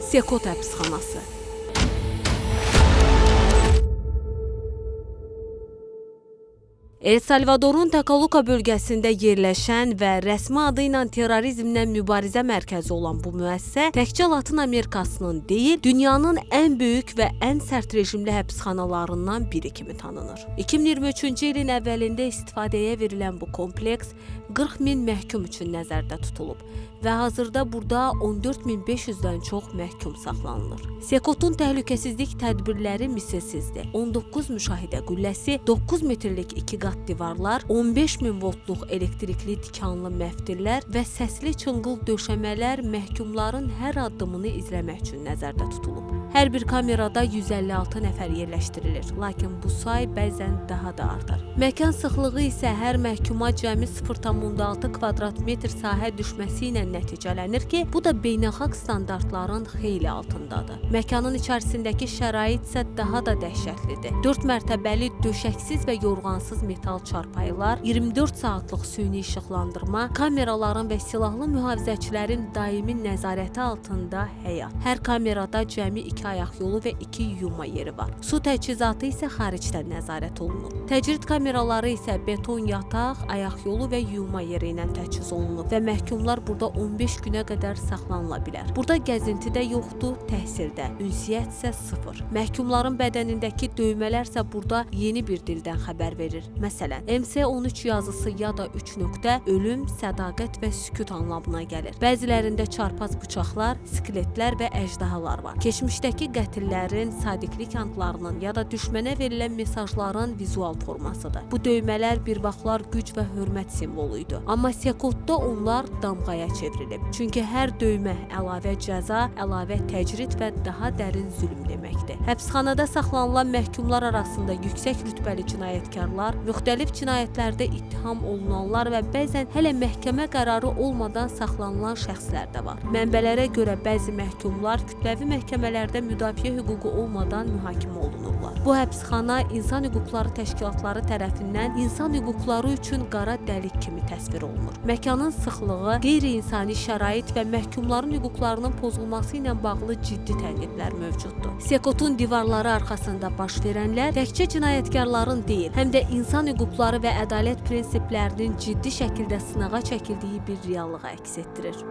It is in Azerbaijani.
Sekot həbsxanası. El Salvadorun Takaluka bölgəsində yerləşən və rəsmi adı ilə terrorizmlə mübarizə mərkəzi olan bu müəssisə təkcə Latın Amerikasının deyil, dünyanın ən böyük və ən sərt rejimli həbsxanalarından biri kimi tanınır. 2023-cü ilin əvvəlində istifadəyə verilən bu kompleks 40 min məhkum üçün nəzərdə tutulub və hazırda burada 14.500-dən çox məhkum saxlanılır. Sekotun təhlükəsizlik tədbirləri misilsizdir. 19 müşahidə qülləsi, 9 metrlik iki qat divarlar, 15.000 voltluq elektrikli tikanlı məftillər və səsli çınqıl döşəmələr məhkumların hər addımını izləmək üçün nəzərdə tutulub. Hər bir kamerada 156 nəfər yerləşdirilir, lakin bu say bəzən daha da artar. Məkan sıxlığı isə hər məhkuma cəmi 0,6 kvadrat metr sahə düşməsi ilə nəticələnir ki, bu da beynəlxalq standartların xeyli altındadır. Məkanın içərisindəki şərait isə daha da dəhşətlidir. 4 mərtəbəli döşəksiz və yorğansız metal çarpayılar, 24 saatlıq süni işıqlandırma, kameraların və silahlı mühafizəçilərin daimi nəzarəti altında həyat. Hər kamerada cəmi 2 ayaq yolu və 2 yuyunma yeri var. Su təchizatı isə xaricdən nəzarət olunur. Təcrid kameraları isə beton yataq, ayaq yolu və yuyunma yeri ilə təchiz olunub və məhkumlar burada 15 günə qədər saxlanıla bilər. Burada gəzinti də yoxdur, təhsildə, ünsiyyət isə sıfır. Məhkumların bədənindəki döymələr isə burada yeni bir dildən xəbər verir. Məsələn, MC13 yazısı ya da 3 nöqtə ölüm, sədaqət və sükut anlamına gəlir. Bəzilərində çarpaz bıçaqlar, skeletlər və əjdahalar var. Keçmişdəki qətillərin, sadiqlik antlarının ya da düşmənə verilən mesajların vizual formasıdır. Bu döymələr bir vaxtlar güc və hörmət simvolu idi. Amma Sekotda onlar damğaya çevrilib. Çünki hər döymə əlavə cəza, əlavə təcrid və daha dərin zülm deməkdir. Həbsxanada saxlanılan məhkumlar arasında yüksək rütbəli cinayətkarlar, müxtəlif cinayətlərdə ittiham olunanlar və bəzən hələ məhkəmə qərarı olmadan saxlanılan şəxslər də var. Mənbələrə görə bəzi məhkumlar kütləvi məhkəmələrdə müdafiə hüququ olmadan mühakimə olunurlar. Bu həbsxana insan hüquqları təşkilatları tərəfindən insan hüquqları üçün qara dəlik kimi təsvir olunur. Məkanın sıxlığı, qeyri-insani şərait və məhkumların hüquqlarının pozulması ilə bağlı ciddi tənqidlər mövcuddur. Sekotun divarları arxasında baş verənlər təkcə cinayətkarların deyil, həm də insan hüquqları və ədalət prinsiplərinin ciddi şəkildə sınağa çəkildiyi bir reallığı əks etdirir.